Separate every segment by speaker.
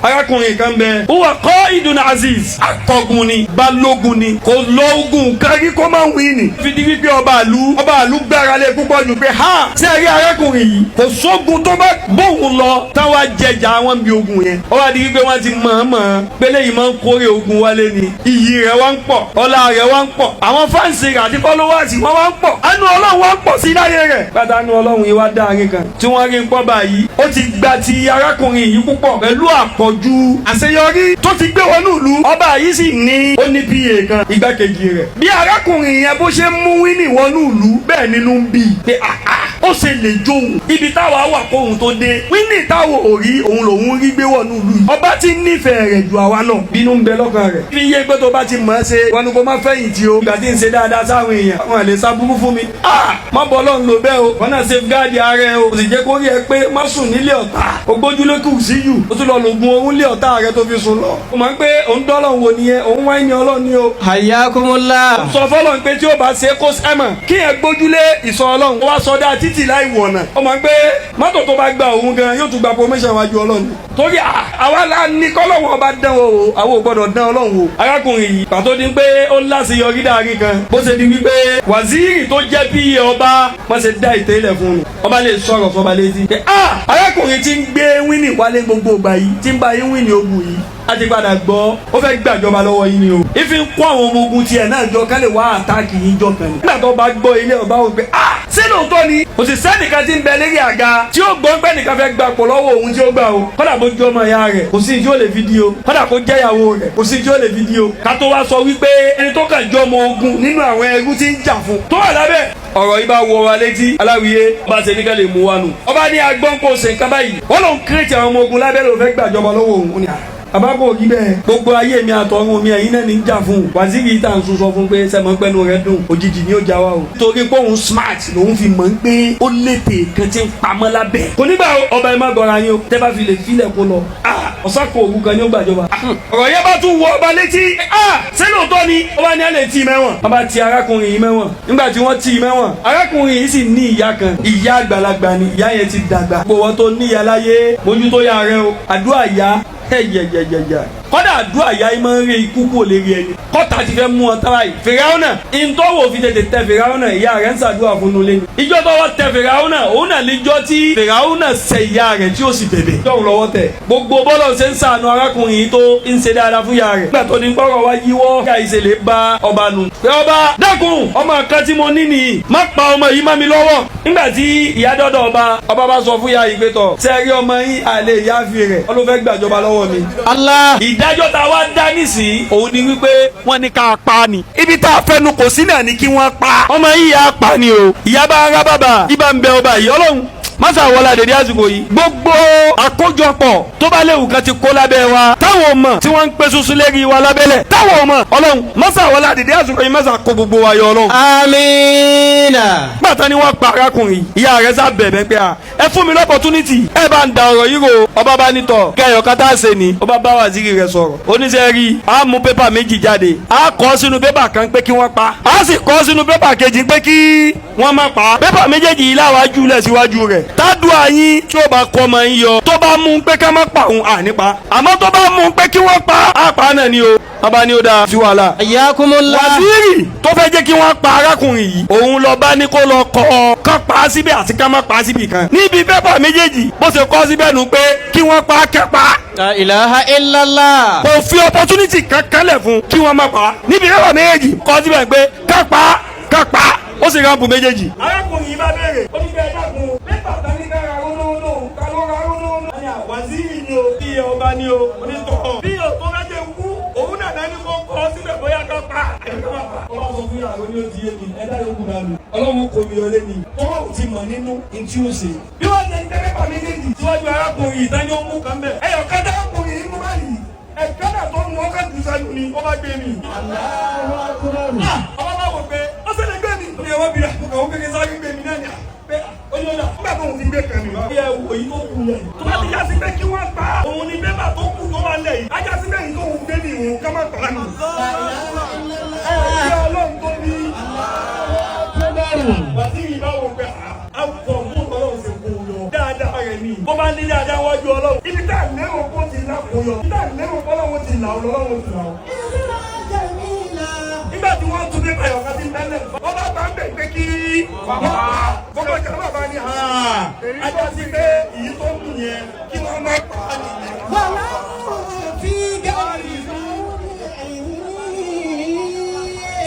Speaker 1: Arákùnrin kan bẹ, huwa qaidun aziz, akọgun ni, balógun ni, kò lọ ogun kárí kó máa wí ni. Fi di wípé ọba àlú gbára lé púpọ̀ jù pé ha, ṣé ẹ rí arákùnrin yìí, kò sógun tó bá bóun lọ táwa jẹjà wọn bí ogun yẹn. Ó wá di wípé wọ́n ti mọ̀-ọ́n-mọ̀ pélé yìí máa ń kórè ogun wálé ni. Iyì rẹ̀ wá ń pọ̀, ọlá rẹ̀ wá ń pọ̀, àwọn fans rẹ̀ àti followers wọ́n wá ń pọ̀, àánú Ọlọ́run wá ń pọ̀ sí láyé rẹ̀. Pátánù Ọlọ́run yìí wá dáa kan tí wọ́n rí ń pọ́ báyìí, ó ti gba ti arákùnrin yìí púpọ̀ pẹ̀lú àpọ̀jù àṣeyọrí tó ti gbé wọnú ìlú. Ọba yìí sì ní ó ní pa kan, igbákejì rẹ̀. Bí arákùnrin yẹn bó ṣe mú wíní wọnú ìlú, bẹ́ẹ̀ nínú ń bí pé àá ó ṣe lè jóun ibi táwa wà kóhun tó dé, wíní táwa ò rí òun lòun rí gbé wọnú ìlú yìí. Ọba ti nífẹ̀ẹ́ rẹ̀ ju àwa lọ, bínú ń bẹ lọ́kàn rẹ̀. Fi yé pé tó bá ti mọ̀ ẹ́ ṣe wọn ni kó má fẹ̀yìntì o. Ìgbà tí ń ṣe dáadáa sáwọn èèyàn, wọn lè sábúrú fún mi. Má bọ́ Ọlọ́run lò bẹ́ẹ̀ o, wọn náà safeguard ara ẹ o, kò sì jẹ́ kó rí ẹ pé má sùn nílé ọ̀tá. O gbójúlé kù sí yù, o tún lọ lògùn orun lé ọ̀tá rẹ tó fi sùn lọ. O mọ̀ pé òun dọ́lọ̀ wò nìyẹn, òun wáyé ní Ọlọ́run ni o.
Speaker 2: Hayyakumullah.
Speaker 1: Sọ fọlọ́n pé tí ó bá ṣe kó sẹ́mọ̀ kí ẹ gbójúlé ìsọ Ọlọ́run, ó wá sọdá títì láì wọ̀nà. Ó mọ̀ pé mọ́tò tó bá gba òun gan yóò tún gba promotion wájú Ọlọ́run, torí àwa la ní kọ́lọ́wọ́ ọba dán o, àwọn ò gbọ́dọ̀ dán Ọlọ́run o. Arákùnrin yìí pàtó di pé ó láṣeyọrí dáa kan, bó ṣe di wípé waziri tó jẹ́ bí ọba wọ́n ṣe dá ìtẹ́lẹ̀ fún un, ọba lè sọ̀rọ̀ sọba létí pé arákùnrin tí ń gbé wíìnì wálé gbogbo ìgbà yìí, tí ń bá yín wíìnì ogun yìí, a ti padà gbọ́ ó fẹ́ gbàjọba lọ́wọ́ yín ni o. Ìfi ń kó àwọn ọmọ ogun tiẹ̀ náà jọ ká lè wá attack yín jọ kan ni. Nígbà tó bá gbọ́ ilé ọba wò pé ṣé lóòótọ́ ni? Kò sì sẹ́nìkan tí ń bẹ lérí àga tí ó gbọ́ pé nìkan fẹ́ gbà pọ̀ lọ́wọ́ òun tí ó gbà o. Kódà bó jẹ́ ọmọ ìyá rẹ̀, kò sí tí ó lè fi di o. Kódà kó jẹ́ ìyàwó rẹ̀, kò sí tí ó lè fi di o. Ká tó wá sọ wípé ẹni tó kàn jọ ọmọ ogun nínú àwọn ẹrú tí ń jà fún tó wà lábẹ́ ọ̀rọ̀ yìí bá wọ wa létí aláwìyé, ọba ṣe ní ká lè mú wa nù. Ọba ní agbọ́n kò ṣe nǹkan báyìí, wọ́n lòun create àwọn ọmọ ogun lábẹ́ lòun fẹ́ gbàjọba lọ́wọ́ òun ni. Bàbá kò rí bẹ́ẹ̀, gbogbo ayé mi àtọ̀run mi, ẹ̀yin náà ní í jà fún un. Waziri tá à ń sọ fún pé sẹ́mọ̀ pẹ́nu rẹ̀ dùn, òjijì ni ó já wa o. Torí pé òun smart lòun fi mọ̀ ń pé ó létè kan tí ń pamọ́ lábẹ́. Kò nígbà ọba ẹ má gbọ́ra yín o, tẹ́ bá fi lè filẹ̀ kó lọ. Ọ̀sán kò òwú kan ní ó gbàjọba. Ọ̀rọ̀ yẹn bá tún wọ ọba létí. Ṣé lóòótọ́ ni? Ọba ní ẹ lè tì mẹ́wọ̀n. Ọba ti arákùnrin yìí mẹ́wọ̀n. Nígbà tí wọ́n tì mẹ́wọ̀n, arákùnrin yìí sì ní ìyá kan. Ìyá àgbàlagbà ni, ìyá yẹn ti dàgbà. Gbogbo wọn tó níyà láyé, mójútó yà rẹ o. Àdúrà ìyá ẹyẹyẹyẹyẹ, kọ́dà àdúrà ìyá yìí máa ń rí ikú kúrò lérí ẹni. Kọ́tà ti fẹ́ mú ọ tára yìí. Fìràwọ́nà ìtọ́wò fi tètè tẹ Fìràwọ́nà, ìyá rẹ̀ ń ṣàdúrà fún un lẹ́nu. Ìjọ tó wọ́n tẹ Fìràwọ́nà, òun náà níjọ́ tí Fìràwọ́nà ṣe ìyá rẹ̀ tí ó sì bẹ̀bẹ̀. Ìjọ lọ́wọ́ tẹ̀. Gbogbo bọ́lọ̀ ṣe ń ṣàánú arákùnrin yìí tó ń ṣe dáadáa fún ìyá rẹ̀. Nígbà tó ní gbọ́rọ̀ wá yíwọ́, ìyá ìṣẹ̀lẹ̀ bá ọba nù. Pé ọba dákun, ọmọ kan tí mo ní nìyí, má pa ọmọ yìí má mi lọ́wọ́. Nígbà tí ìyá dọ́dọ̀ ọba, ọba bá sọ fún ìyá yìí pé tọ̀, ṣe rí ọmọ yín àlè ìyá fi rẹ̀, ó ló fẹ́ gbàjọba lọ́wọ́ mi.
Speaker 2: Allah.
Speaker 1: Ìdájọ́ tá a wá dá nísìnyí òun ni wípé wọ́n ní ká pa ni. Ibi tá a fẹnu kò sí náà ni kí wọ́n pa. Ọmọ yìí yà á pa ni o. Ìyá bá ń rá bàbà, ibà ń bẹ ọba yìí, Ọlọ́run masa wọlé àdèdè àsìkò yìí. Gbogbo àkójọpọ̀ tó bá léwu kan ti kó lábẹ́ wa, táwọn ọmọ tí wọ́n ń pè susu lérí wa lábẹ́lẹ̀, táwọn ọmọ, Ọlọ́run masa wọlé àdèdè àsìkò yìí, masa kó gbogbo wa yọ, Ọlọ́run.
Speaker 2: Amina.
Speaker 1: Gbàtà ni wọ́n pa arákùnrin, ìyá rẹ̀ sá bẹ̀bẹ̀ pé a ẹ fún mi l'opportunity, ẹ bá ń da ọ̀rọ̀ yìí ro. Ọba bá nítọ̀ kẹyọ̀ kátà ṣe ni ọba bá waziri rẹ̀ sọ̀rọ̀. Oníṣẹ́ rí a mú pépà méjì jáde, a kọ sínú pépà kan pé kí wọ́n pa, a sì kọ sínú pépà kejì pé kí wọ́n má pa. Pépà méjèèjì yìí láwájú lẹ̀ síwájú rẹ̀. Tádùá yín tí ó bá kọ́ ọmọ yín yọ, tó bá mú pé ká má pa òun, ànípa, àmọ́ tó bá mú pé kí wọ́n pa á, pa náà ni o. Ọba ní ó dáa sí wàhálà.
Speaker 2: Hayyakumullah.
Speaker 1: Waziri tó fẹ́ jẹ́ kí wọ́n pa arákùnrin yìí, òun lọ bá ní kó lọ kọ́ ọ kán pa á síbẹ̀ àti ká má pa á síbì kan níbi pépà méjèèjì. Bó ṣe kọ́ síbẹ̀ nù pé kí wọ́n pa á kẹ́ pa á.
Speaker 2: La ilaha illallah.
Speaker 1: Kò fi opportunity kankan lẹ̀ fún kí wọ́n má pa á. Níbi pépà méjèèjì kọ́ síbẹ̀ pé ká pa á, ká pa á, ó sì rámpù méjèèjì. Arákùnrin yìí bá béèrè, ó ní bẹ́ẹ̀ dákun, pépà tán ní ká ra rónórónó, ká ló ra rónórónó. Waziri ni o, bí ọba ni o, onítọ̀ bí o tó bá jẹ́ wú òun náà dání kó kọ́ síbẹ̀ bóyá ká pa àyíká má pa. Ọba sọ fún yàrá ní ó ti yé mi, ẹ̀dá yòókù dànù, Ọlọ́run kò mi yọlé ni tọ́wọ́ ti mọ̀ nínú ntí ó ṣe. Bí wọ́n ṣe ń tẹ́ pépà méjèèjì síwájú arákùnrin ìtàn yóò mú kan bẹ́ẹ̀. Ẹyọ kẹta arákùnrin yìí mú báyìí, ẹ̀ka náà tó mú ọkọ̀ jù sẹ́nu ni ó bá gbé mi. Ọba bá wò pé ó ṣẹlẹ̀ gbé mi. Ó ní ẹwọ́n bí i àkókò àwọn kékeré sáré gbé mi náà ni pé ó ní ọ̀dà nígbà tó ń fi gbé kan mi. Ó yẹ wò yìí tó kù lẹ̀. Tó bá ti já sí pé kí wọ́n pa òun ni pépà tó kù tó wà lẹ̀ yìí. Ajá sí pé yìí tó ń gbé mi òun ká má pa nù. Ẹ ẹ Ọlọ́run tó ní. Waziri bá wò pé àwùjọ mú Ọlọ́run ṣe kó lọ. Dáadáa rẹ̀ ni. Bó bá ní dáadáa wájú Ọlọ́run. Ibi tá à lérò kó ti lákòóyọ. Ibi tá à lérò kó lọ́wọ́ ti là ọ́ lọ́wọ́ ti là ọ́. Nígbà tí wọ́n tún pépà ìwọ̀n kan ti bẹ́lẹ̀. Wọ́n bá bá ń bẹ̀ pé kí wọ́n pa. Gbogbo ìjọba bàbá ni ajá sí pé èyí tó kù yẹn kí wọ́n má pa á nìyẹn.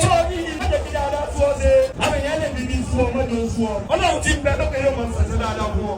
Speaker 1: Sọ́ọ́ni ìbàjẹ́ kí dáadáa fún ọ ṣe. Àwọn èèyàn lè bíbí fún ọ mọ́jọ fún ọ. Ọlọ́run ti bẹ lókè yóò máa ṣẹ̀ṣẹ̀ dáadáa fún ọ.